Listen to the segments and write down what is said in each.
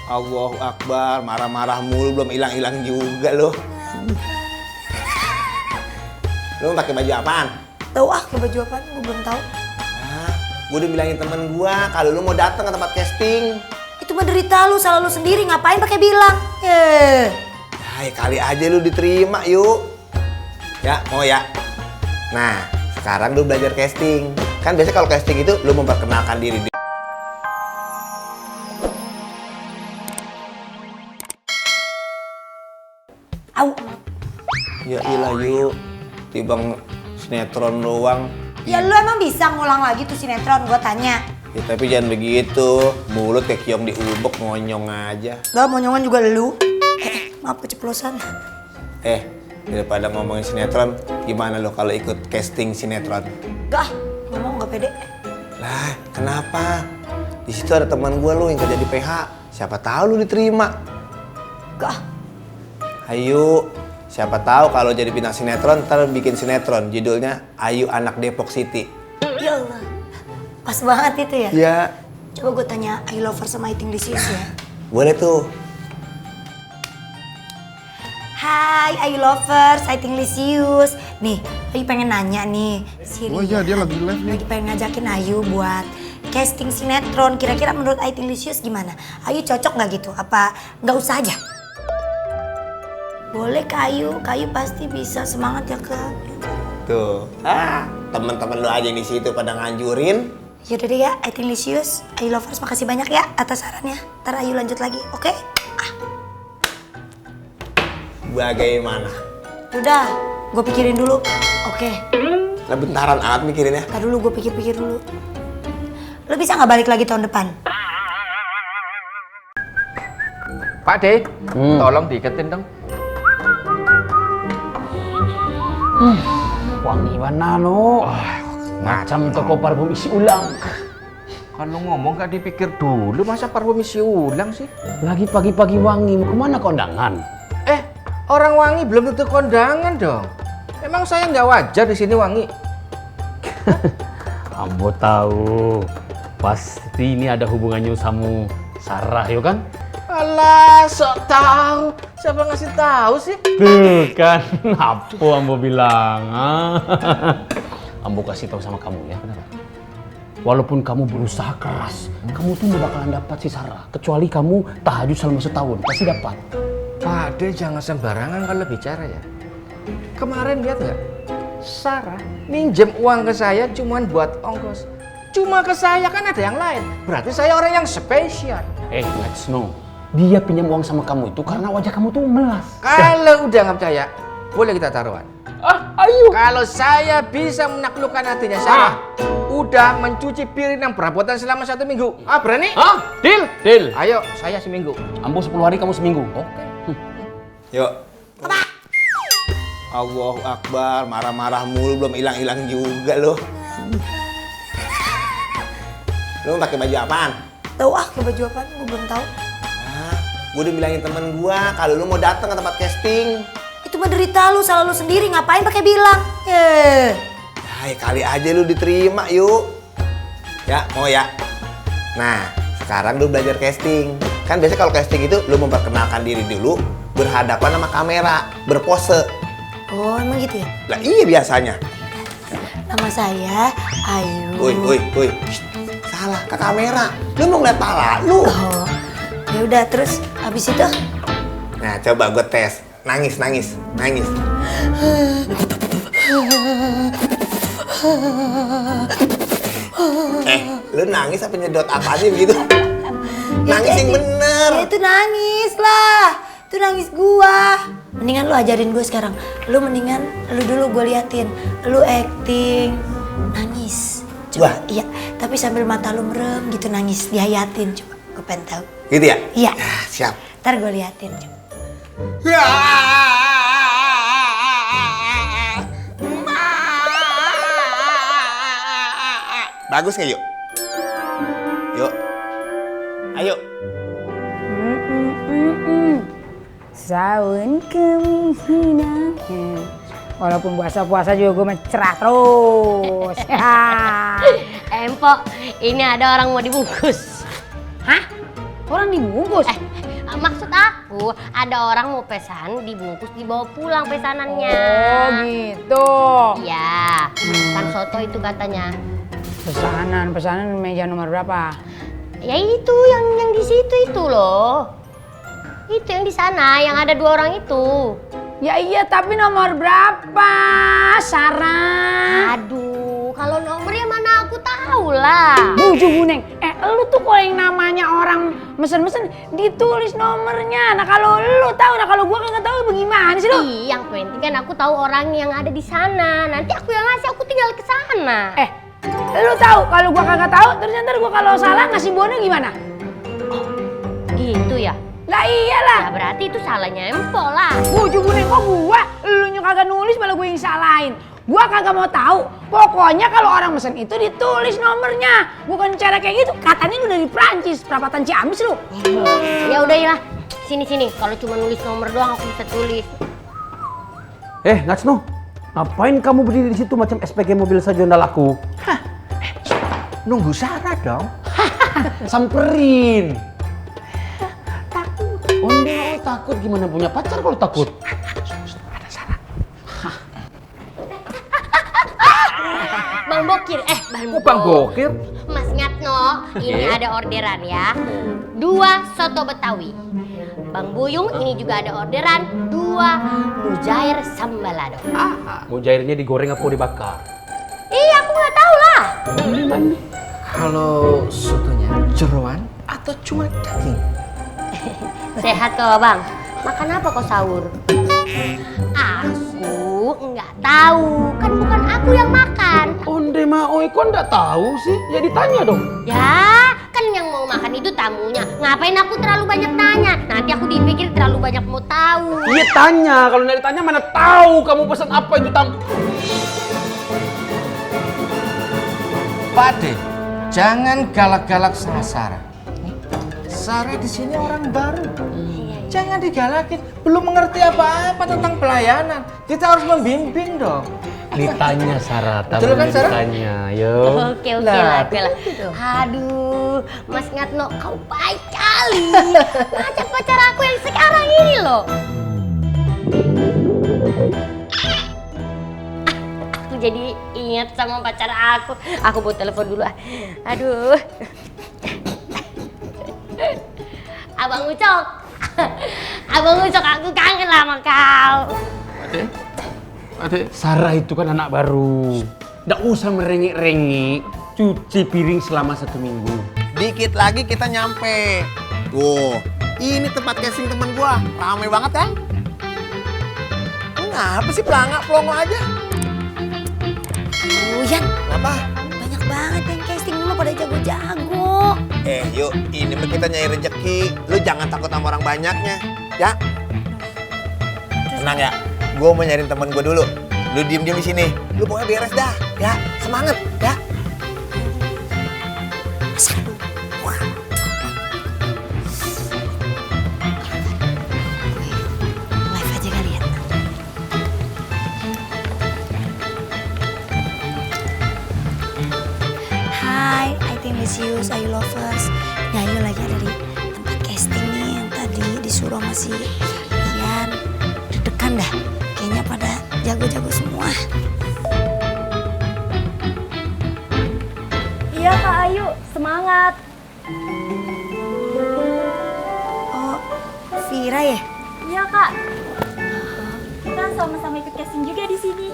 Allahu Akbar, marah-marah mulu belum hilang-hilang juga lo. Lo pakai baju apaan? Tahu pakai baju apaan? Gue belum tahu. Ah, gue udah bilangin temen gue kalau lo mau datang ke tempat casting. Itu mah derita lu, salah lu sendiri. Ngapain pakai bilang? Hai, kali aja lu diterima yuk. Ya, mau ya. Nah, sekarang lu belajar casting. Kan biasanya kalau casting itu lu memperkenalkan diri. Au. Ya ilah yuk, tibang sinetron doang. Ya lu emang bisa ngulang lagi tuh sinetron, gue tanya. Ya tapi jangan begitu, mulut kayak kiong diubek ngonyong aja. Gak monyongan juga lu. Maaf keceplosan. Daripada ngomongin sinetron, gimana lo kalau ikut casting sinetron? Gak, ngomong gak pede. Lah, kenapa? Di situ ada teman gue lo yang kerja di PH. Siapa tahu lu diterima. Gak. Ayo, siapa tahu kalau jadi bintang sinetron, ntar bikin sinetron. Judulnya Ayu Anak Depok City. Ya Allah, pas banget itu ya? Ya. Coba gue tanya I Lover sama I Tinglisius ya. Boleh tuh. Hai I Lovers, I Tinglisius. Nih, Ayu pengen nanya nih. Oh iya, dia lagi live nih. Lagi pengen ngajakin Ayu buat casting sinetron. Kira-kira menurut I Tinglisius gimana? Ayu cocok nggak gitu? Apa nggak usah aja? Boleh Kak Ayu pasti bisa, semangat ya Kak. Tuh, temen-temen lo aja di situ pada nganjurin. Yaudah deh ya, I Tinglisius, I Lovers makasih banyak ya atas sarannya. Ntar Ayu lanjut lagi, oke? Bagaimana? Udah, gue pikirin dulu. Oke. Lah bentaran amat mikirinnya. Ntar dulu, gue pikir-pikir dulu. Lo bisa nggak balik lagi tahun depan? Pak De, tolong diiketin dong. Wangi mana lo? Macam toko parfum isi ulang. Kalau ngomong gak dipikir dulu, masa parfum isi ulang sih? Lagi pagi-pagi wangi, kemana kondangan? Orang wangi belum tentu kondangan dong. Emang saya nggak wajar di sini wangi? Ambo tahu, pasti ini ada hubungannya sama Sarah, yo kan? Alah, sok tahu. Siapa ngasih tahu sih? Tuh kan, apa Ambo bilang? Ambo kasih tahu sama kamu ya. Walaupun kamu berusaha keras, kamu tuh gak bakalan dapat si Sarah. Kecuali kamu tahajud selama setahun, pasti dapat. Pak De, jangan sembarangan kalau bicara ya. Kemarin lihat nggak? Sarah minjem uang ke saya cuman buat ongkos. Cuma ke saya, kan ada yang lain. Berarti saya orang yang spesial. Let's know. Dia pinjam uang sama kamu itu karena wajah kamu tuh melas. Kalau udah nggak percaya, boleh kita taruhan. Ayo. Kalau saya bisa menaklukkan hatinya Sarah, udah mencuci piring yang perabotan selama 1 minggu. Berani? Deal. Deal. Ayo, saya seminggu. Ambo 10 hari, kamu seminggu. Oke. Yuk. Allahu Akbar, marah-marah mulu belum hilang-hilang juga lo. Lo pakai baju apaan? Tahu pakai baju apaan? Gue belum tahu. Gue udah bilangin temen gue kalau lu mau datang ke tempat casting. Itu mah derita lu, salah lu sendiri. Ngapain pakai bilang? Hai, kali aja lu diterima yuk. Ya, mau ya. Nah, sekarang lu belajar casting. Kan biasanya kalau casting itu lu memperkenalkan diri dulu, berhadapan sama kamera, berpose. Oh, emang gitu ya? Lah iya biasanya. Nama saya Ayu. Woi. Salah, ke kamera. Lu mau ngeliat pala lu. Oh, ya udah, terus habis itu? Nah, coba gue tes. Nangis. Lu nangis apa nyedot apa aja begitu? Nangis yang bener. Ya itu nangis lah. Itu nangis gua. Mendingan lu ajarin gue sekarang. Lu mendingan lu dulu gue liatin. Lu acting nangis. Coba. Wah. Iya, tapi sambil mata lu merem gitu nangis, dihayatin. Coba gue pengen tahu. Gitu ya? Iya. Siap. Ntar gue liatin. Coba. Bagus nggak yuk? Yuk. Ayo. Saun kemungkinan. Walaupun puasa-puasa juga gue mencerah terus. Empok, ini ada orang mau dibungkus. Hah? Orang dibungkus. Maksud aku, ada orang mau pesan dibungkus dibawa pulang pesanannya. Oh gitu. Iya, pesan soto itu katanya. Pesanan meja nomor berapa? Ya itu yang di situ itu loh. Itu yang di sana, yang ada 2 orang itu. Ya iya, tapi nomor berapa, Sarah? Aduh, kalau nomornya mana aku tahu lah. Buju Buneng, lu tuh kalau yang namanya orang mesen-mesen ditulis nomornya. Nah kalau lu tahu, nah kalau gua kagak tahu bagaimana sih lu? Yang penting kan aku tahu orang yang ada di sana. Nanti aku yang ngasih, aku tinggal ke sana. Lu tahu kalau gua kagak tahu, terus ntar gua kalau salah ngasih bono gimana? Gitu ya? Lah iyalah. Ya berarti itu salahnya Empok lah. Buju Buneng kok gua, lu yang kagak nulis malah gue yang salahin. Gua kagak mau tahu. Pokoknya kalau orang mesen itu ditulis nomornya. Bukan cara kayak gitu. Katanya lu dari Prancis, perapatan Ciamis lu. Ya udah ya. Sini. Kalau cuma nulis nomor doang aku bisa tulis. Ngatsno, ngapain kamu berdiri di situ macam SPG mobil saja laku? Nunggu Sarah dong. Samperin. Onde takut gimana punya pacar kalau takut? Bang Bokir, Bang Bokir. Mas Ngatno, ini ada orderan ya. 2 soto Betawi. Bang Buyung, ini juga ada orderan 2 mujair sambalado. Mujairnya digoreng apa dibakar? Iya, aku nggak tahu lah. Kalau sotonya jeroan atau cuma daging? Sehat kok bang. Makan apa kau sahur? Aku nggak tahu. Kan bukan aku yang makan. Onde Maoi kok nggak tahu sih? Ya ditanya dong. Ya, kan yang mau makan itu tamunya. Ngapain aku terlalu banyak tanya? Nanti aku dipikir terlalu banyak mau tahu. Iya tanya. Kalau nggak ditanya mana tahu kamu pesan apa itu Pak De, jangan galak-galak sama Sarah. Sarah di sini orang baru. Jangan digalakin, belum mengerti apa-apa tentang pelayanan. Kita harus membimbing dong. Ditanya Sarah, Betul kan, Sarah? ditanya, yo. Oke lah. Aduh, Mas Ngatno, kau baik kali. Ngajak pacar aku yang sekarang ini loh. Aku jadi ingat sama pacar aku. Aku mau telepon dulu. Aduh. Abang Ucok. Abang Ucok, aku kangen sama kau. Ade, Sarah itu kan anak baru. Nggak usah merengek-rengek. Cuci piring selama 1 minggu. Dikit lagi kita nyampe. Tuh, ini tempat casing temen gua. Rame banget kan? Ngapa sih pelongo aja? Yan, Kenapa? banyak banget yang casting lu pada jago-jago. Yuk, ini mah kita nyari rezeki. Lu jangan takut sama orang banyaknya, ya. Tenang ya, gua mau nyariin temen gua dulu. Lu diem di sini. Lu pokoknya beres dah, ya. Semangat, ya. Wah. Live aja kali ya. Hai, I think miss you, Ayu lovers. Ya, Ayu lagi ada di tempat casting nih yang tadi disuruh sama si Ian. Deg-degan dah, kayaknya pada jago-jago semua. Iya Kak Ayu, semangat. Oh, Vira ya? Iya Kak. Kita sama-sama ikut casting juga di sini.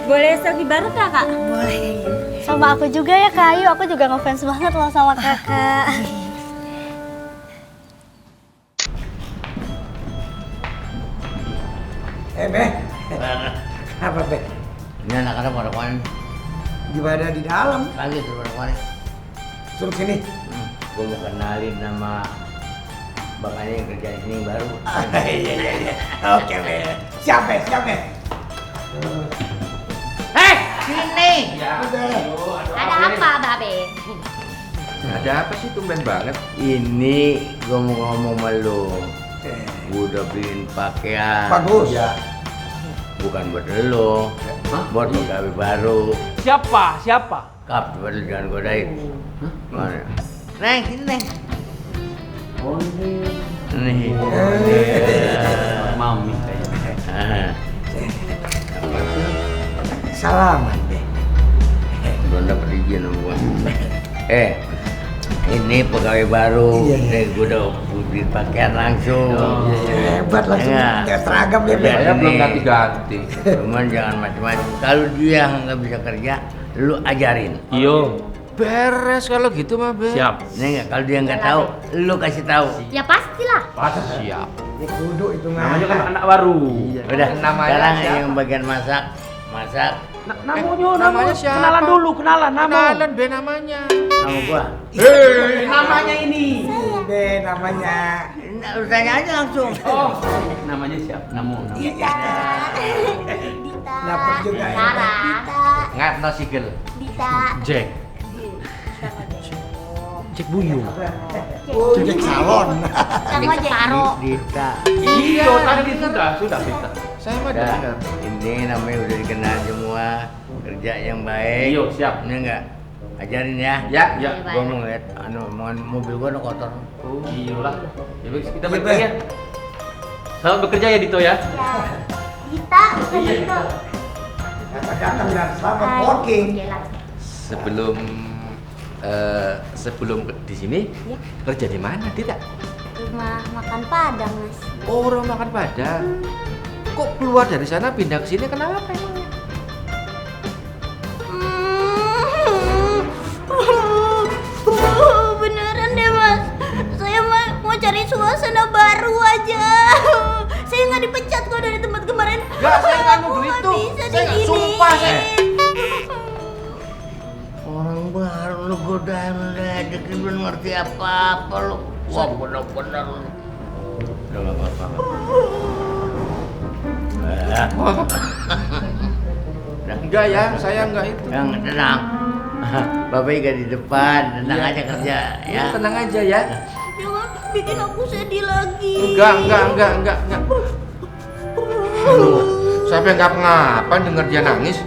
Boleh selfie bareng nggak Kak? Boleh. Sama aku juga ya Kak Ayu, aku juga ngefans banget loh sama Kakak. Be. Apa, Be? Ini anak-anak pada kemana? Gimana di dalam? Lagi tuh pada kemana? Suruh sini. Gue mau kenalin nama bapaknya yang kerja di sini baru. Iya. Oke, Be. Siap, Be. Sini! Ada apa, Babe? Ada apa sih tumben banget? Ini gue mau ngomong sama lu. Gue udah beliin pakaian. Bagus. Ya. Bukan buat lu, buat pegawai baru. Siapa? Kap, coba lu jangan godain. Mana? Neng, sini Neng. Nih. Mami kayaknya. Salaman deh. Belum dapat izin sama gua. Ini pegawai baru. Nih gua udah beli pakaian langsung. Hebat langsung Ya. kayak seragam deh. Be. Saya belum ganti-ganti. Cuman jangan macam-macam. Kalau dia nggak bisa kerja, lu ajarin. Iyo. Beres kalau gitu mah, Be. Siap. Nih nggak, kalau dia nggak tahu, lu kasih tahu. Ya pastilah. Siap. Ini kudu itu Namanya kan anak baru. Udah, Namanya sekarang siapa? yang bagian masak. Namanya siapa? Kenalan dulu, kenalan nama. Kenalan, Be, namanya. Nama gua. Namanya ini. deh namanya. Nah, lu tanya aja langsung. Oh, namanya siapa? Namo. Dita. Dapat juga ya. Sarah. Ngat no sigel. Dita. Jack. Jack Buyung. Itu Jack Salon. Sama Jaro. Dita. Iya, tadi sudah Vita. Saya mah Udah, dengar. ini namanya udah dikenal semua. Kerja yang baik. Iya, siap. Ini enggak? Ajarin ya. Ya, Ya. Gua mau ngeliat mobil gua udah kotor. Oh, iyalah. Ya, baik, kita balik lagi ya. Selamat bekerja ya Dito ya. Dita. Bukan Dita. Datang dan selamat working. Sebelum di sini kerja di mana, Dita? Rumah makan Padang, Mas. Oh, orang makan Padang. Kok keluar dari sana pindah ke sini kenapa emangnya? Beneran deh, Mas. Saya mau cari suasana baru aja. Saya nggak dipecat kok dari tempat kemarin. Nggak, saya nggak nuduh Nggak itu. bisa Saya nggak, diginiin. sumpah saya. Orang baru lu godain ledekin belum ngerti apa-apa lu. Wah, bener-bener lu. Udah nggak apa-apa. Enggak ya, saya enggak itu. Yang tenang. Bapak juga di depan, tenang aja kerja ya. Tenang aja ya. Jangan bikin aku sedih lagi. Enggak. Aduh, sampai nggak ngapa denger dia nangis.